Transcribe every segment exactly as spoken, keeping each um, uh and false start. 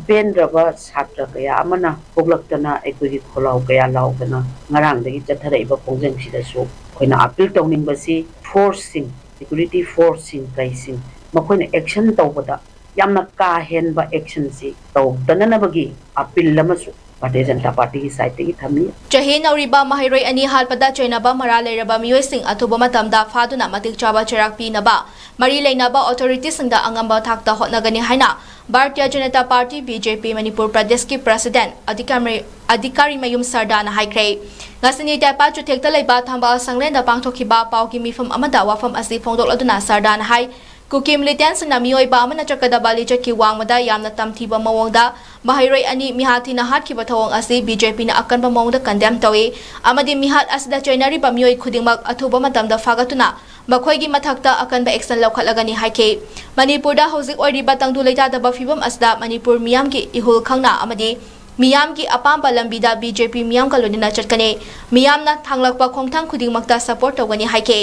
ꯄꯦꯟꯗ꯭ꯔꯕ ꯁꯥꯇ꯭ꯔ ꯀꯌꯥ ꯑꯃꯅ ꯊꯣꯛꯂꯛꯇꯅ ꯑꯩꯈꯣꯏꯒꯤ ꯈꯣꯜꯂꯥꯎ ꯀꯌꯥ ꯂꯥꯎꯗꯅ ꯉꯔꯥꯡꯗꯒꯤ ꯆꯠꯊꯔꯛꯏꯕ ꯈꯣꯡꯖꯪꯁꯤꯗꯁꯨ ꯑꯩꯈꯣꯏꯅ ꯑꯥꯄꯤꯜ ꯇꯧꯅꯤꯡꯕꯁꯤ, ꯐꯣꯔꯁꯁꯤꯡ, ꯁꯦꯀ꯭ꯌꯨꯔꯤꯇꯤ ꯐꯣꯔꯁꯁꯤꯡ ꯀꯩꯁꯤꯡ, ꯃꯈꯣꯏꯅ ꯑꯦꯛꯁꯟ ꯇꯧꯕꯗ ꯌꯥꯝꯅ ꯀꯥ ꯍꯦꯟꯕ ꯑꯦꯛꯁꯟꯁꯤ ꯇꯧꯗꯅꯅꯕꯒꯤ ꯑꯥꯄꯤꯜ ꯑꯃꯁꯨ ꯚꯥꯔꯇꯤꯌ ꯖꯅꯇꯥ ꯄꯥꯔꯇꯤꯒꯤ ꯁꯥꯏꯠꯇꯒꯤ ꯊꯝꯃꯤ꯫ ꯆꯍꯤ ꯅꯧꯔꯤꯕ ꯃꯍꯩꯔꯣꯏ ꯑꯅꯤ ꯍꯥꯠꯄꯗ ꯆꯩꯅꯕ ꯃꯔꯥꯜ ꯂꯩꯔꯕ ꯃꯤꯑꯣꯏꯁꯤꯡ ꯑꯊꯨꯕ ꯃꯇꯝꯗ ꯐꯥꯗꯨꯅ ꯃꯇꯤꯛ ꯆꯥꯕ ꯆꯩꯔꯥꯛ ꯄꯤꯅꯕ ꯃꯔꯤ ꯂꯩꯅꯕ ꯑꯣꯊꯣꯔꯤꯇꯤꯁꯤꯡꯗ ꯑꯉꯝꯕ ꯊꯥꯛꯇ ꯍꯣꯠꯅꯒꯅꯤ ꯍꯥꯏꯅ Bharatiya Janata party, B J ꯄꯤ, ꯃꯅꯤꯄꯨꯔ ꯄ꯭ꯔꯗꯦꯁꯀꯤ ꯄ꯭ꯔꯁꯤꯗꯦꯟꯠ ꯑꯙꯤꯀꯥꯔꯤ, ꯑꯙꯤꯀꯥꯔꯤꯃꯌꯨꯝ ꯁꯔꯗꯥꯅ ꯍꯥꯏꯈ꯭ꯔꯦ꯫ ꯉꯁꯤꯅꯤ ꯇꯦꯄꯥ ꯆꯨꯊꯦꯛꯇ ꯂꯩꯕ ꯊꯝꯕꯥꯜ ꯁꯪꯂꯦꯟꯗ ꯄꯥꯡꯊꯣꯛꯈꯤꯕ ꯄꯥꯎꯒꯤ ꯃꯤꯐꯝ ꯑꯃꯗ ꯋꯥꯐꯝ ꯑꯁꯤ ꯐꯣꯡꯗꯣꯛꯂꯗꯨꯅ ꯁꯔꯗꯥꯅ ꯍꯥꯏ, ꯀꯨꯀꯤ ꯃꯤꯂꯤꯇꯦꯟꯁꯤꯡꯅ ꯃꯤꯑꯣꯏꯕ ꯑꯃꯅ ꯆꯠꯀꯗꯕ ꯂꯤꯆꯠꯀꯤ ꯋꯥꯡꯃꯗ ꯌꯥꯝꯅ ꯇꯝꯊꯤꯕ ꯃꯑꯣꯡꯗ ꯃꯍꯩꯔꯣꯏ ꯑꯅꯤ ꯃꯤꯍꯥꯠ ꯊꯤꯅ ꯍꯥꯠꯈꯤꯕ ꯊꯧꯑꯣꯡ ꯑꯁꯤ ꯕꯤ ꯖꯦ ꯄꯤꯅ ꯑꯀꯟꯕ ꯃꯑꯣꯡꯗ ꯀꯟꯗꯦꯝ ꯇꯧꯏ ꯑꯃꯗꯤ ꯃꯤꯍꯥꯠ ꯑꯁꯤꯗ ꯆꯩꯅꯔꯤꯕ ꯃꯤꯑꯣꯏ ꯈꯨꯗꯤꯡꯃꯛ ꯑꯊꯨꯕ ꯃꯇꯝꯗ ꯐꯥꯒꯠꯇꯨꯅ ꯃꯈꯣꯏꯒꯤ ꯃꯊꯛꯇ ꯑꯀꯟꯕ ꯑꯦꯛꯁꯟ ꯂꯧꯈꯠꯂꯒꯅꯤ ꯍꯥꯏꯈꯤ꯫ ꯃꯅꯤꯄꯨꯔꯗ ꯍꯧꯖꯤꯛ ꯑꯣꯏꯔꯤꯕ ꯇꯪꯗꯨ ꯂꯩꯇꯥꯗꯕ ꯐꯤꯕꯝ ꯑꯁꯤꯗ ꯃꯅꯤꯄꯨꯔ ꯃꯤꯌꯥꯝꯒꯤ ꯏꯍꯨꯜ ꯈꯪꯅ ꯑꯃꯗꯤ ꯃꯤꯌꯥꯝꯒꯤ ꯑꯄꯥꯝꯕ ꯂꯝꯕꯤꯗ ꯕꯤ ꯖꯦ ꯄꯤ ꯃꯤꯌꯥꯝꯒ ꯂꯣꯏꯅꯅ ꯆꯠꯀꯅꯤ꯫ ꯃꯤꯌꯥꯝꯅ ꯊꯥꯡꯂꯛꯄ ꯈꯣꯡꯊꯥꯡ ꯈꯨꯗꯤꯡꯃꯛꯇ ꯁꯄꯣꯔꯠ ꯇꯧꯒꯅꯤ ꯍꯥꯏꯈꯤ꯫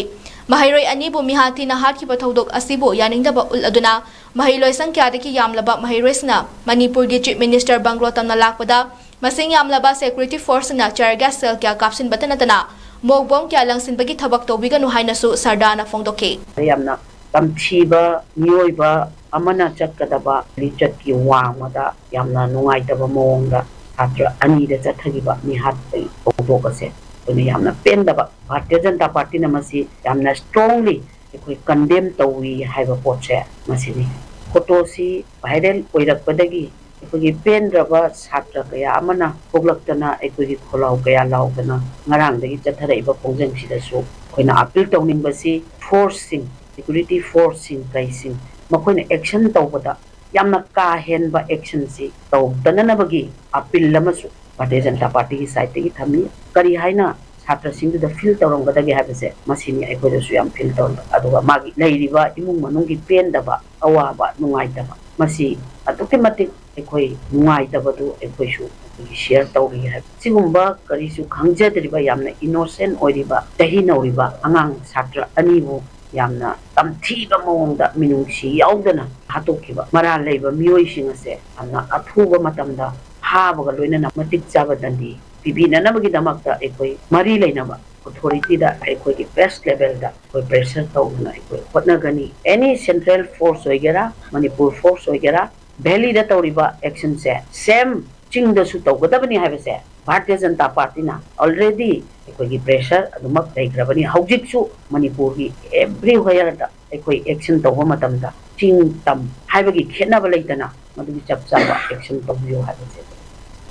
ꯃꯍꯩꯔꯣꯏ ꯑꯅꯤꯕꯨ ꯃꯤꯍꯥꯠ ꯊꯤꯅ ꯍꯥꯠꯈꯤꯕ ꯊꯧꯗꯣꯛ ꯑꯁꯤꯕꯨ ꯌꯥꯅꯤꯡꯗꯕ ꯎꯠꯂꯗꯨꯅ ꯃꯍꯩꯂꯣꯏꯁꯪ ꯀꯌꯥꯗꯒꯤ ꯌꯥꯝꯂꯕ ꯃꯍꯩꯔꯣꯏꯁꯤꯡꯅ ꯃꯅꯤꯄꯨꯔꯒꯤ ꯆꯤꯐ ꯃꯤꯅꯤꯁꯇꯔ ꯕꯪꯒ꯭ꯂꯣ ꯇꯝꯅ ꯂꯥꯛꯄꯗ ꯃꯁꯤꯡ ꯌꯥꯝꯂꯕ ꯁꯦꯀ꯭ꯌꯨꯔꯤꯇꯤ ꯐꯣꯔꯁꯁꯤꯡꯅ ꯇꯤꯌꯔ ꯒ꯭ꯌꯥꯁ ꯁꯦꯜ ꯀꯌꯥ ꯀꯥꯞꯁꯤꯟꯕꯇ ꯅꯠꯇꯅ ꯃꯣꯛ ꯕꯣꯝ ꯀꯌꯥ ꯂꯪꯁꯤꯟꯕꯒꯤ ꯊꯕꯛ ꯇꯧꯕꯤꯒꯅꯨ ꯍꯥꯏꯅꯁꯨ ꯁꯔꯗꯥꯅ ꯐꯣꯡꯗꯣꯛꯈꯤ꯫ ꯌꯥꯝꯅ ꯇꯝꯊꯤꯕ ꯃꯤꯑꯣꯏꯕ ꯑꯃꯅ ꯆꯠꯀꯗꯕ ꯂꯤꯆꯠꯀꯤ ꯋꯥꯡꯃꯗ ꯌꯥꯝꯅ ꯅꯨꯡꯉꯥꯏꯇꯕ ꯃꯑꯣꯡꯗ ꯁꯥꯇ꯭ꯔ ꯑꯅꯤꯗ ꯆꯠꯊꯈꯤꯕ ꯃꯤꯍꯥꯠꯄꯒꯤ ꯊꯧꯗꯣꯛ ꯑꯁꯦ ꯑꯩꯈꯣꯏꯅ ꯌꯥꯝꯅ ꯄꯦꯟꯗꯕ, ꯚꯥꯔꯇꯤꯌ ꯖꯅꯇꯥ ꯄꯥꯔꯇꯤꯅ ꯃꯁꯤ ꯌꯥꯝꯅ ꯁ꯭ꯇꯔꯣꯡꯂꯤ ꯑꯩꯈꯣꯏ ꯀꯟꯗꯦꯝ ꯇꯧꯏ ꯍꯥꯏꯕ ꯄꯣꯠꯁꯦ ꯃꯁꯤꯅꯤ꯫ ꯐꯣꯇꯣꯁꯤ ꯚꯥꯏꯔꯦꯜ ꯑꯣꯏꯔꯛꯄꯗꯒꯤ ꯑꯩꯈꯣꯏꯒꯤ ꯄꯦꯟꯗ꯭ꯔꯕ ꯁꯥꯇ꯭ꯔ ꯀꯌꯥ ꯑꯃꯅ ꯊꯣꯛꯂꯛꯇꯅ ꯑꯩꯈꯣꯏꯒꯤ ꯈꯣꯜꯂꯥꯎ ꯀꯌꯥ ꯂꯥꯎꯗꯅ ꯉꯔꯥꯡꯗꯒꯤ ꯆꯠꯊꯔꯛꯏꯕ ꯈꯣꯡꯖꯪꯁꯤꯗꯁꯨ ꯑꯩꯈꯣꯏꯅ ꯑꯥꯄꯤꯜ ꯇꯧꯅꯤꯡꯕꯁꯤ, ꯐꯣꯔꯁꯁꯤꯡ, ꯁꯦꯀ꯭ꯌꯨꯔꯤꯇꯤ ꯐꯣꯔꯁꯁꯤꯡ ꯀꯩꯁꯤꯡ, ꯃꯈꯣꯏꯅ ꯑꯦꯛꯁꯟ ꯇꯧꯕꯗ ꯌꯥꯝꯅ ꯀꯥ ꯍꯦꯟꯕ ꯑꯦꯛꯁꯟꯁꯤ ꯇꯧꯗꯅꯅꯕꯒꯤ ꯑꯥꯄꯤꯜ ꯑꯃꯁꯨ ꯚꯥꯔꯇꯤꯌ ꯖꯅꯇꯥ ꯄꯥꯔꯇꯤꯒꯤ ꯁꯥꯏꯠꯇꯒꯤ ꯊꯝꯃꯤ꯫ ꯀꯔꯤ ꯍꯥꯏꯅ ꯁꯥꯇ꯭ꯔꯁꯤꯡꯗꯨꯗ ꯐꯤꯜ ꯇꯧꯔꯝꯒꯗꯒꯦ ꯍꯥꯏꯕꯁꯦ ꯃꯁꯤꯅꯤ ꯑꯩꯈꯣꯏꯗꯁꯨ ꯌꯥꯝ ꯐꯤꯜ ꯇꯧꯔꯝꯕ꯫ ꯑꯗꯨꯒ ꯃꯥꯒꯤ ꯂꯩꯔꯤꯕ ꯏꯃꯨꯡ ꯃꯅꯨꯡꯒꯤ ꯄꯦꯟꯗꯕ, ꯑꯋꯥꯕ, ꯅꯨꯡꯉꯥꯏꯇꯕ, ꯃꯁꯤ ꯑꯗꯨꯛꯀꯤ ꯃꯇꯤꯛ ꯑꯩꯈꯣꯏ ꯅꯨꯡꯉꯥꯏꯇꯕꯗꯨ ꯑꯩꯈꯣꯏꯁꯨ ꯑꯩꯈꯣꯏꯒꯤ ꯁꯤꯌꯔ ꯇꯧꯔꯤ ꯍꯥꯏꯕ꯫ ꯁꯤꯒꯨꯝꯕ ꯀꯔꯤꯁꯨ ꯈꯪꯖꯗ꯭ꯔꯤꯕ, ꯌꯥꯝꯅ ꯏꯅꯣꯁꯦꯟ ꯑꯣꯏꯔꯤꯕ, ꯆꯍꯤ ꯅꯧꯔꯤꯕ ꯑꯉꯥꯡ ꯁꯥꯇ꯭ꯔ ꯑꯅꯤꯕꯨ ꯌꯥꯝꯅ ꯇꯝꯊꯤꯕ ꯃꯑꯣꯡꯗ ꯃꯤꯅꯨꯡꯁꯤ ꯌꯥꯎꯗꯅ ꯍꯥꯠꯇꯣꯛꯈꯤꯕ ꯃꯔꯥꯜ ꯂꯩꯕ ꯃꯤꯑꯣꯏꯁꯤꯡ ꯑꯁꯦ ꯌꯥꯝꯅ ꯑꯊꯨꯕ ꯃꯇꯝꯗ ꯐꯥꯕꯒ ꯂꯣꯏꯅꯅ ꯃꯇꯤꯛ ꯆꯥꯕ ꯗꯟꯗꯤ ꯄꯤꯕꯤꯅꯅꯕꯒꯤꯗꯃꯛꯇ ꯑꯩꯈꯣꯏ ꯃꯔꯤ ꯂꯩꯅꯕ ꯑꯣꯊꯣꯔꯤꯇꯤꯗ ꯑꯩꯈꯣꯏꯒꯤ ꯕꯦꯁ ꯂꯦꯚꯦꯜꯗ ꯑꯩꯈꯣꯏ ꯄ꯭ꯔꯦꯁꯔ ꯇꯧꯗꯨꯅ ꯑꯩꯈꯣꯏ ꯍꯣꯠꯅꯒꯅꯤ꯫ ꯑꯦꯅꯤ ꯁꯦꯟꯇ꯭ꯔꯦꯜ ꯐꯣꯔꯁ ꯑꯣꯏꯒꯦꯔꯥ, ꯃꯅꯤꯄꯨꯔ ꯐꯣꯔꯁ ꯑꯣꯏꯒꯦꯔꯥ, ꯚꯦꯂꯤꯗ ꯇꯧꯔꯤꯕ ꯑꯦꯛꯁꯟꯁꯦ ꯁꯦꯝ ꯆꯤꯡꯗꯁꯨ ꯇꯧꯒꯗꯕꯅꯤ ꯍꯥꯏꯕꯁꯦ ꯚꯥꯔꯇꯤꯌ ꯖꯅꯇꯥ ꯄꯥꯔꯇꯤꯅ ꯑꯣꯜꯔꯦꯗꯤ ꯑꯩꯈꯣꯏꯒꯤ ꯄ꯭ꯔꯦꯁꯔ ꯑꯗꯨꯃꯛ ꯂꯩꯈ꯭ꯔꯕꯅꯤ꯫ ꯍꯧꯖꯤꯛꯁꯨ ꯃꯅꯤꯄꯨꯔꯒꯤ ꯑꯦꯚ꯭ꯔꯤ ꯋꯦꯌꯔꯗ ꯑꯩꯈꯣꯏ ꯑꯦꯛꯁꯟ ꯇꯧꯕ ꯃꯇꯝꯗ ꯆꯤꯡ ꯇꯝ ꯍꯥꯏꯕꯒꯤ ꯈꯦꯠꯅꯕ ꯂꯩꯇꯅ ꯃꯗꯨꯒꯤ ꯆꯞ ꯆꯥꯕ ꯑꯦꯛꯁꯟ ꯇꯧꯕꯤꯌꯨ ꯍꯥꯏꯕꯁꯦ